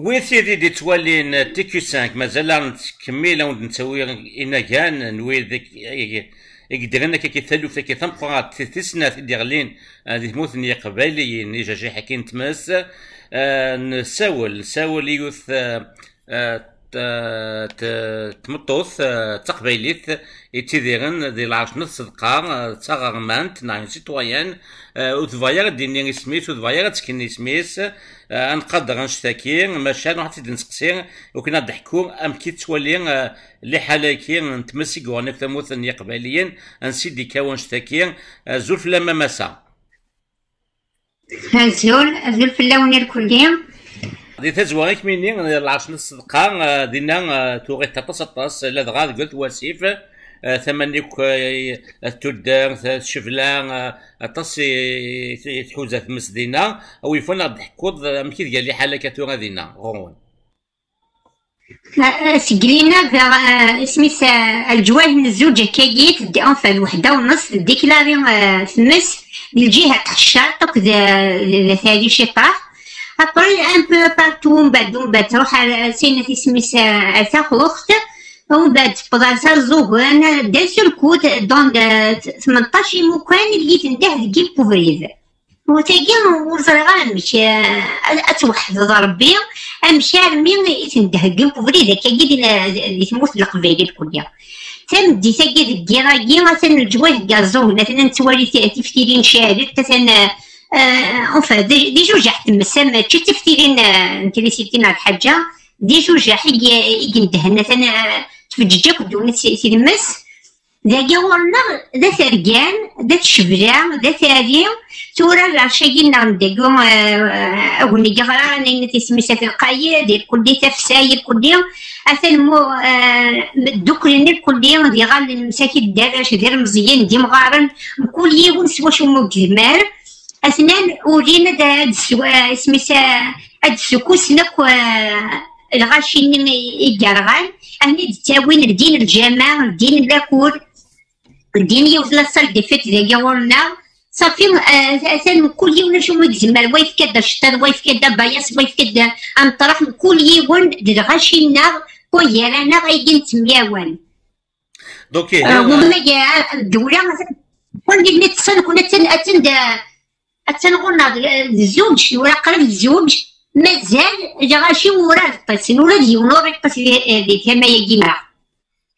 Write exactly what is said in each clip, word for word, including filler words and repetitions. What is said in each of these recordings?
Wid tid i d-ittwalin T Q cinq, mazal la nettkemmil, ad wen-d-nettawi inagan n wid i, i, i yeddren akka taluft akka tameqqrant, tis snat i d-iɣlin, eh, di tmurt n Yiqbayliyen, ijajiḥ-agi n tmes. Eh, nessawel, nessawel i yiwet, eh, eh, t-, t-, tmeṭṭut, eh, d taqbaylit, yettidiren di lɛerc n tṣedqa, eh, d taɣermant, neɣ une citoyenne, eh, ur tebɣi ara ad d-tini isem-is, ur tebɣi ara ad tken isem-is, eh, ad nqader annect-agi, maca nruḥ ad tt-id-nseqsi, ukin ad d-teḥku amek i tettwali, eh, liḥala-agi n tmes i yuɣen akk tamurt n Yiqbayliyen, ansi d-ikka wannect-agi. Eh, azul fell-am a massa. Azul, azul fell-awen irkelli. Di tazwara, akmini, lɛerc n ṣṣedqa, eh, dinna, eh, tuɣ-it aṭas, aṭas, ladɣa deg at wasif, eh, tama-nni akk, eh, at tuddar, at ccebla, eh, aṭas i, i, i tḥuza tmes dinna. A wi yufan ad d-teḥkuḍ, eh, amek i tga liḥala akka tura dinna, ɣur-wen? Seg lina vers, eh, isem-is, eh, leǧwayeh n zzuǧ akkagi, teddi, enfin, lweḥda u nneṣ, teddiklari, eh, tmes di lǧiha n Tḥeccaṭ akked, eh, d, d At Ɛli Ciṭaḥ. Après, un peu partout, mbeɛd, mbeɛd tṛuḥ ar, ar Sinat, isem-is, eh, ar Taxuxt, mbeɛd tewweḍ ar Tarzugen, d'un seul coup, dans, eh, tmenṭac imukan i tendeh deg yim ubrid. U tagi ur ẓriɣ ara amek, eh, ad, ad tweḥdeḍ Rebbi, amek armi i ten-d-heggin ubrid akkagi di, di tmurt n Leqbayel irkelli. Tameddit-agi deg yiḍ-agi, atan leǧwayeh deg Iɛeẓẓugen, atan nettwali ti-, tiftilin caɛlent, atan, eh, eh, enfin, d, d ijujaḥ tmes, am, mačči d tiftilin, eh, n trisiti neɣ lḥaǧa, d ijujaḥ i, i yendehen, atan, eh, tfeǧǧeǧ akk ddunit si, si tmes. Dagi ɣur-neɣ d atergan, d at ccebla, d at ɛli, tura lɛerc-agi-nneɣ n dagi, eh, agni yeɣran, ayen at isem-is at lqayed, irkelli tafsa, irkelli atan mu, eh, dduklen irkelli d iɣallen, msakit d arrac, d iremẓiyen, d imɣaren, mkul yiwen s wacu mu yezmer. Atnan ulin ad, ad swa-, isem-is, ad d-sukkusen akk, eh, lɣaci-nni i, i yerɣan, ad ten-id-ttawin ldin lǧameɛ, ldin lakur, ldin yiwet la salle des fêtes dagi ɣur-neɣ. Safi, eh, atan mkul yiwen acu i yezmer, wa yefka-d aceṭṭiḍ, wa yefka-d abayas, wa yefka-d ameṭraḥ, mkul yiwen d lɣaci-nneɣ, wagi gar-aneɣ ay d-nettemyawan. Donc, eh, eh, wamma, eh, ddewla, atan, atan, atan, atan ɣur-neɣ d, d zzuǧ, tura qrib d zzuǧ, mazal lɣaci ur ad ṭṭisen, ula d yiwen ur iṭṭis di, di tama-agi-nneɣ.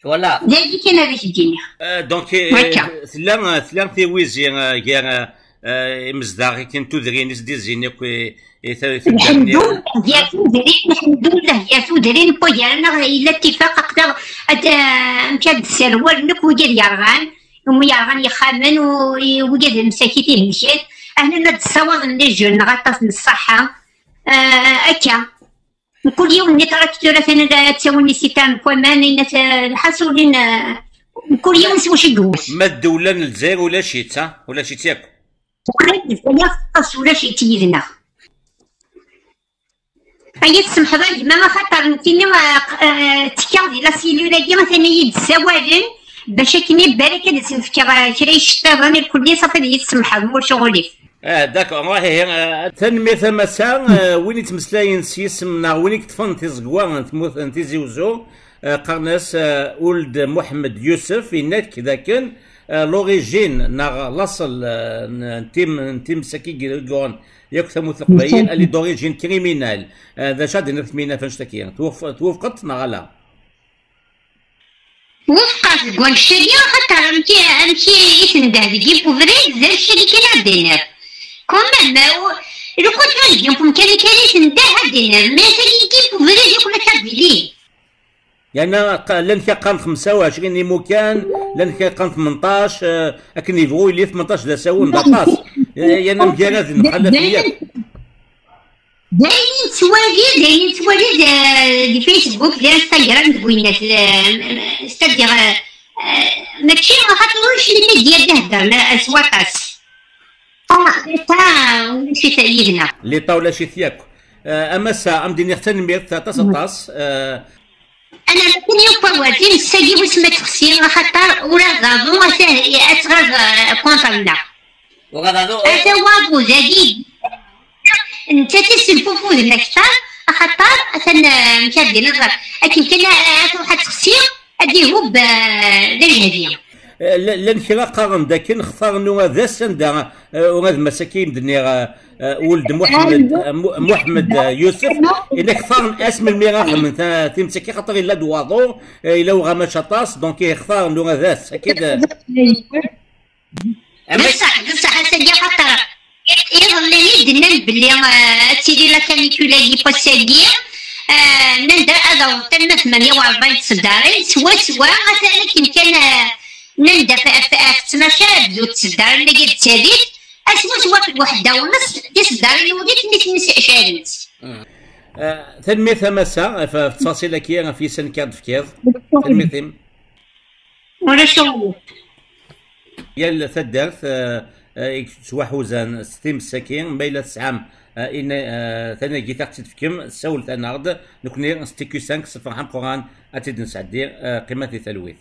Voilà. Dagi kan ara k-d-iniɣ. Eh, donc, eh, akka. Tella, tella tiwizi, eh, gar, eh, eh, imezdaɣ akken tudrin i s-d-izzin akk i, i ta-, i tudrin. Lḥemdullah, gar tudrin, lḥemdullah, gar tudrin, wagi gar-aneɣ yella ttifaq, aql-aɣ ad, eh, amek ad d-sserwalen akk wigad yerɣan, umi yerɣan yexxamen, u, i wigad n msakit ihelken, ahnan ad d-ssawaḍen les jeunes neɣ aṭas n ṣṣaḥa, eh, akka. Mkul yiwen n traktur atan ad, ad ttawin isitar n waman, ayen at, lḥaṣulin, eh, mkul yiwen s wacu i yewwet. Ma ddewla n Lezzayer ulac-itt, ha? Ulac-itt yakk. Ulac-itt yid-neɣ. Ay tsemḥeḍ a gma, axaṭer nekkini, eh, eh, ttekkaɣ di la cellule-agi, atan i yi-d-ssawalen bac akken i balak ad sen-fkeɣ, eh, kra iceṭṭiḍen, irkelli, safi ad yi-tsemḥeḍ, ma ulac aɣilif. Ah, d'accord. Ruḥ ihi, eh, tanemmirt a massa, eh, win yettmeslayen s yisem neɣ win i yeṭṭfen tiẓegwa n tmurt n Tizi Uzzu, eh, qqaren-as, eh, Uld Muḥemmed Yusef, yenna-k dakken, eh, l'origine neɣ laṣel, eh, n, n tim-, n times-agi i yuɣen yakk tamurt n Leqbayel, elle est d'origine criminelle. Eh, d acu ad d-tiniḍ Kmina ɣef annect-agi? Twuf-, twufqeḍ neɣ ala? Wufqeɣ deg wannect-agi, axaṭer amek i, amek i tendeh deg yim ubrid, d annect-agi kan ad d-iniɣ. Quand même, eh, u-, lukan tura deg yim umkan kan i tendeh ad d-iniɣ, mais atan deg yim ubrid yakk la Kabylie. Yerna qa-, llan kra qqaren xemsa u ɛecrin imukan, llan kra qqaren tmenṭac, eh, akken yebɣu yili tmenṭac d asawen d aṭas. Eh, yerna mgaraden, mxalafen yakk. D ayen nettwali, d ayen nettwali d, di Facebook, di Instagram, deg winat, eh, c'est-à-dire, eh, eh, mačči axaṭer ulac les médias d-heddren, eh, s waṭas. Ah, l'État ulac-it yid-neɣ. L'État ulac-it yakk. Eh, a massa, am d-iniɣ tanemmirt aṭas, aṭas. Eh, ana akken yakk awal, times-agi wis ma texsi, axaṭer ula d aḍu ata ad tɣab, eh, contre-nneɣ. Ata waḍu dagi, nettat i s-nfufuden akteṛ, Axaṭer atan, eh, amek ara d-iniḍ, akken kan, eh, ad truḥ ad texsi, ad d-ihub, eh, d ajehdi. Eh, la-, llan kra qqaren-d akken xtar Nuɣadas anda, eh, ur ad mas akka i m-d-nniɣ, eh, eh, Weld Muḥemmed, eh, Mu-, Muḥemmed, eh, Yusef, inak xtaren ass melmi ara xedmen ta-, times-agi, xaṭer yella-d waḍu, eh, yella uɣamac aṭas, donc, eh, xtaren Nuɣadas, akka d-, Amek? Bessaḥ, bessaḥ, ass-agi axaṭer iḍelli i d-nnan belli, eh, ad tili la canicule-agi n wass-agi, eh, nnan-d ad awḍent arma tmanya u rebɛin tseddarin, swaswa, atan akken kan, eh, nnan-d ɣef, ɣef, ɣef ttnac ara bdut tseddarin-agi d tadit, aswa swaswa ɣef weḥda u nneṣ tiseddarin n wudif nitni sɛicarent. Eh, tanemmirt a Massa, ɣef, ɣef ttfaṣil-agi, ɣef yisan i k-aɣ-d-tefkiḍ. Tanemmirt-im. Ulac aɣilif. Yal taddart, eh, eh, i yettwaḥuzan s times-agi, ma yella tesɛam, eh, ina-, eh, tanagit ad ɣ-tt-id-tefkem, sawlet-aneɣ-d, nekni s T Q cinq, s lferḥ ameqqran ad tt-id-nesɛeddi, eh, qqimet di talwit.